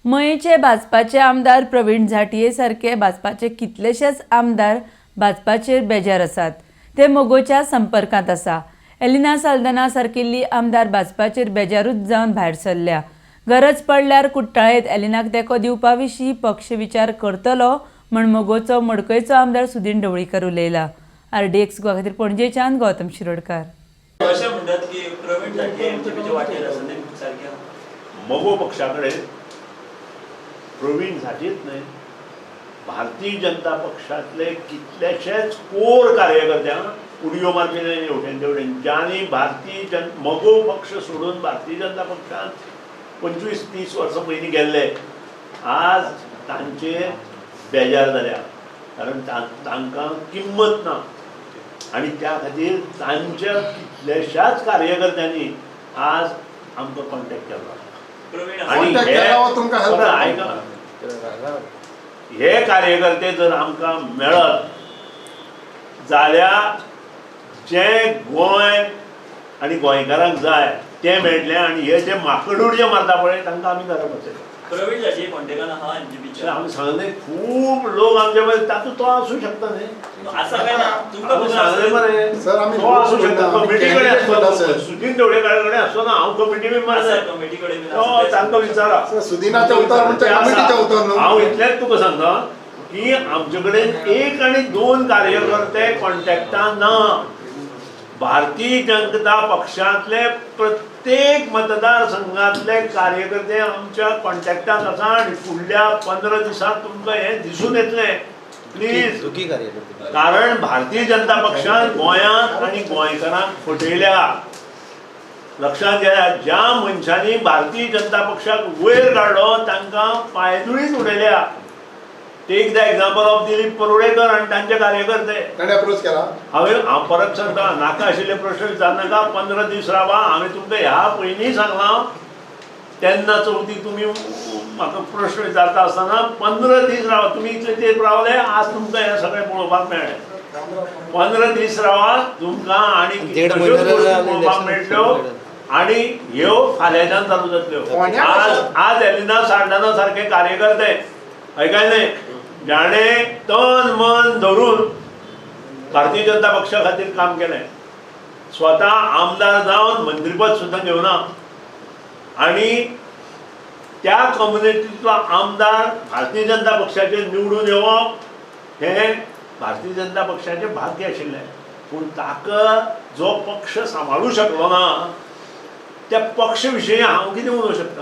मयेचे भाजपाचे आमदार प्रवीण झांटये सारके भाजपाचे कितलेशेच आमदार भाजपाचेर बेजार आसात. ते मगोच्या संपर्कांत आसा. एलिना साल्दाना सारकिल्ली आमदार भाजपाचेर बेजारूच जावन भायर सरल्या. गरज पडल्यार कुट्टाळेंत एलिनाक तेंको दिवपा विशीं पक्ष विचार करतलो म्हण मगोचो मडकयचो आमदार सुदीन ढवळीकर उलयला. आरडीएक्स गोवा खातीर पणजेच्यान गौतम शिरोडकार. अशें म्हणटात की प्रवीण झांटये एमजीपीच्या वाटेर आसा ते सारकें? मगो पक्षा कडेन प्रवीण झांटयेच न्हय, भारतीय जनता पक्षांतले कितलेशेच कोर कार्यकर्त्यांक उडयो मारपी न्हय हेवटेन तेवटेन, ज्यांनी भारतीय जन मगो पक्ष सोडून भारतीय जनता पक्षांत 25-30 वर्सां पयलीं गेल्ले, आज तांचेर बेजार जाल्या, कारण तांकां किंमत ना. आनी त्या खातीर तांच्या कितल्याशाच कार्यकर्त्यांनी आज आमकां कॉन्टॅक्ट केला. प्रवीण आनी Contact हे केला वा तुमकां help बरं, आयका, हे कार्यकर्ते जर आमकां मेळत जाल्यार जें गोंय आनी गोंयकारांक जाय तें मेळटलें. आनी हे जे माकडूड जे मारता पळय तांकां आमी घरा बसयता. प्रवीण झांटये कॉन्टेक्टान आहा एमजीपीच्या? आमी सांगलें, खूब लोक आमचे मदीं, तातूंत तो आसूं शकता न्ही. आसा काय ना तुमकां आमी खबर सांगलें आसा? मरे, सर, आमी तो आसूं शकता, आमी कमिटी कडेन candidate आसतलो, सर. सुदीन ढवळीकर कडेन आसचो ना, हांव कमिटी मेंबर. आसा कमिटी कडेन बीन तो आसा. तांकां विचारा. सर, सुदिनाचें उतर म्हणजे कमिटीचें उतर न्हू. हांव इतलेंच तुका सांगता की आमचे कडेन 1 आनी 2 कार्यकर्ते कॉन्टॅक्टान ना. भारतीय जनता पक्षांतले प्रत्येक मतदारसंघातले कार्यकर्ते आमच्या कॉन्टॅक्टान आसा आनी फुडल्या 15 दिसांत तुमकां हें दिसून येतलें. प्लीज, दुखी कार्यकर्ते. कारण भारतीय जनता पक्षान गोंयांत आनी गोंयकारांक फटयल्या. लक्षांत घेया, ज्या मनशांनी भारतीय जनता पक्षाक वयर काडलो तांकां पांयधुळीत उडयल्या. Take the example of Dilip Parulekar आनी तांचे कार्यकर्ते. ताणें अप्रोच केला. हांव परत सांगता, नाका आशिल्ले प्रश्न विचारनाका. 15 दीस रावा. हांवें तुमकां ह्या पयलींय सांगलां, तेन्ना चवथीक तुमी म्हाका प्रश्न विचारता आसतना 15 दीस रावा. तुमी इतले तेंप रावले, आज तुमकां हें सगळें पळोवपाक मेळ्ळें. 15 दीस रावा, तुमकां आनी देड कितल्योश्योच म्हयनो गोश्टी जाले पळोवपाक इलेक्शन मेळटल्यो आनी ह्यो फाल्यांच्यान चालू जातल्यो. फोंड्या आज एलिना साल्दाना सारके कार्यकर्ते, हय काय न्हय, जाणें तन मन धरून भारतीय जनता पक्षा खातीर काम केलें, स्वता आमदार जावन मंत्रीपद सुद्दां घेवना, आनी त्या कम्युनिटींतलो आमदार भारतीय जनता पक्षाचेर निवडून येवप हें भारतीय जनता पक्षाचें भाग्य आशिल्लें. पूण ताका जो पक्ष सांबाळूं शकलो ना त्या पक्ष विशयी हांव कितें उलोवंक शकता?